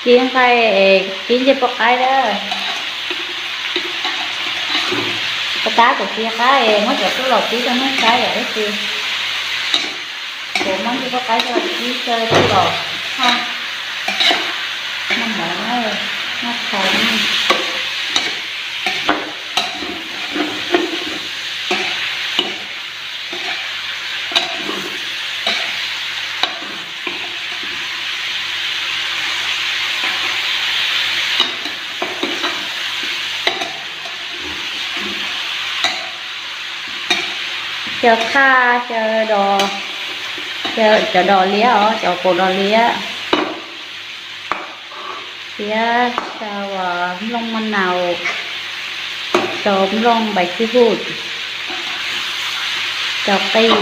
Kib nqaij es kib ncej poj qaib lawm. Pov tab kuv tsis qab es muab cov tub los kib rau nej saib yom ib tsis. Kuv muab ncej poj qaib coj los kib xyaw tub los haj. Noj mov, noj tshais. Xyaw qhaj, xyaw dos, xyaw cov dos liab os, cov kaus dos liab. Thiab xyaw nplooj maj naus, xyaw nplooj npais xib hwb, xyaw qij,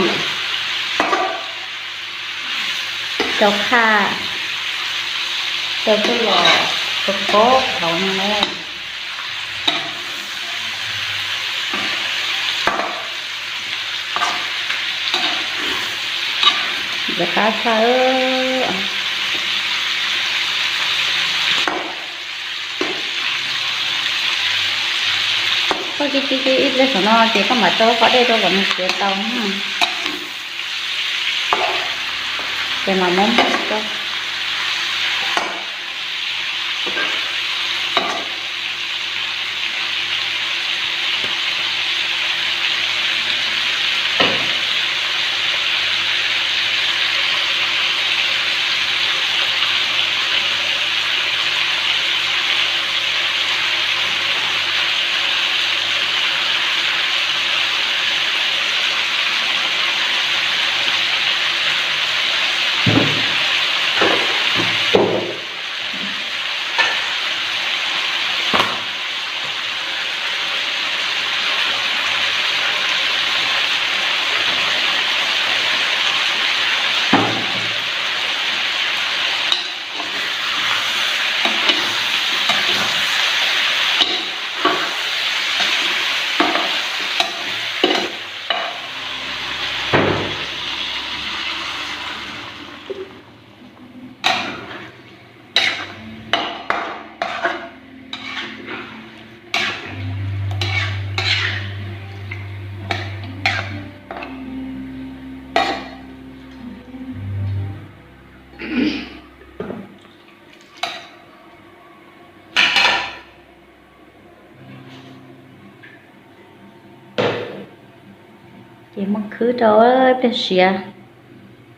xyaw qhaj, xyaw tub los, xyaw pob hauv no na. Ntxim qab tshaj. Koj kib kib kib ib pliag saum no ces koj mam rau qhov dej rau kom nws siav tau na. Ces mam muab rau. Ces muab khwb rau ib pliag siav,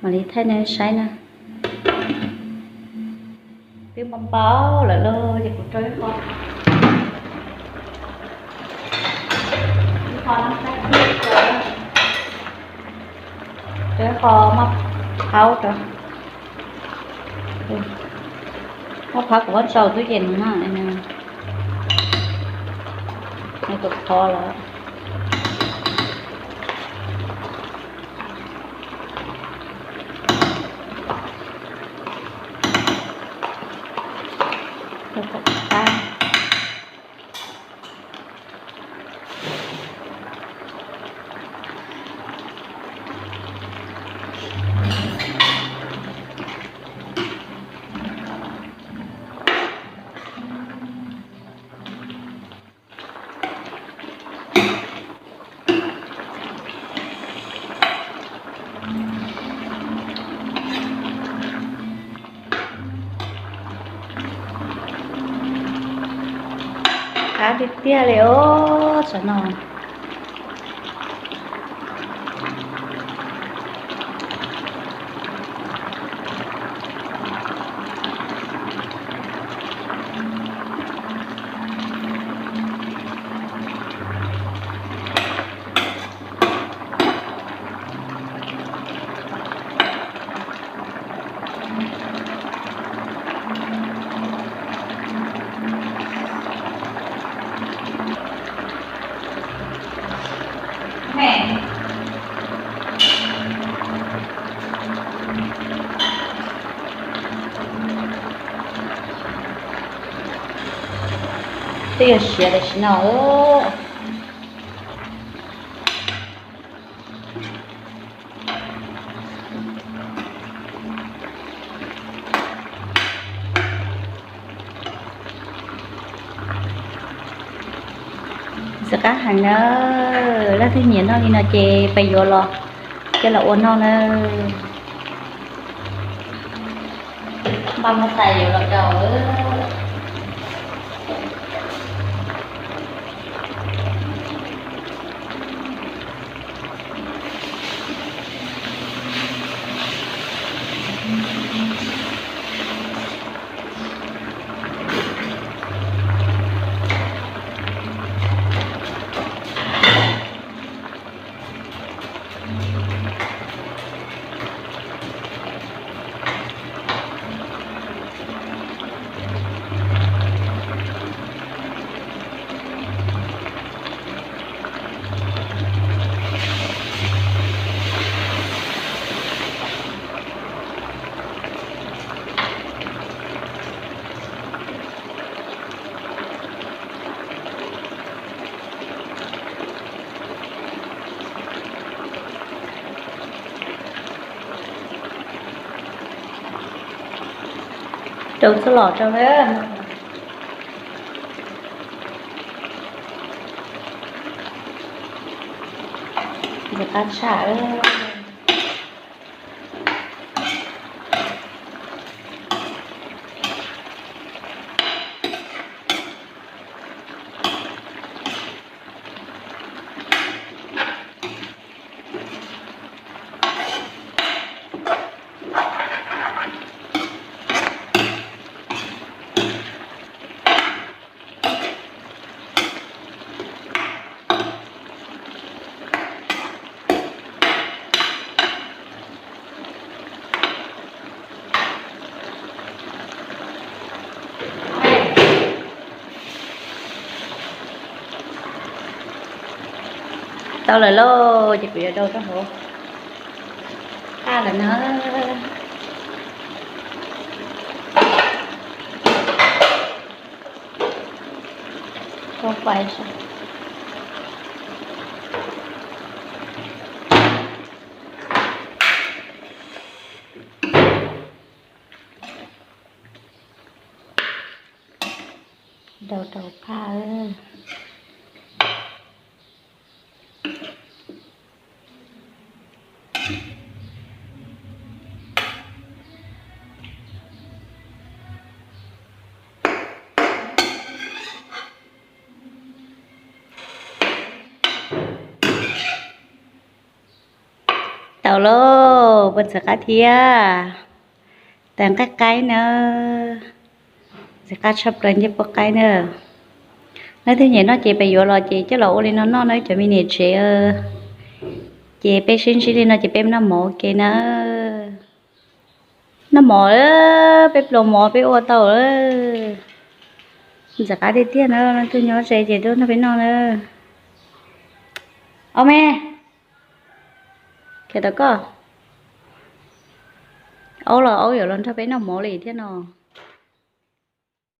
mam li thaij nej saib na. Twb npau npau lawm lauj, ces kuv rau ib qho, ib qho no, rau ib qho maj phaub rau. Maj phaub kuv muab tso tub yees no na, nws tus qhov lawm. Qab tiag tiag li os, saum no. Twb yuav siav tam sim no. Ntxim qab heev na, leej twg nyiam noj li no ces pab yuav los coj los ua noj na. Npaj muab tais yuav los rau. Rau txoj los rau na. Ntxim qab tshaj. Tau lawm lauj, ces kuv yuav rau rau hauv qab lawm na. Rau rau phaj. Tau lauj, puas ntxim qab thiab? Tau nqaij qaib na. Ntxim qab tshaj plaws ncej puab qaib na. Leej twg nyiam noj ces pab yuav los ces coj los ua li no noj na cov me niam tsev. Ces peb sib ntsib li no ces peb noj mov ua ke na. Noj mov, peb pluas mov peb ua tau. Ntxim qab tiag tiag na, leej twg nyob ze ces tuaj nrog peb noj na. Au me, khiav tau koj. Aub los aub yuav los nrog peb noj mov li thiab no.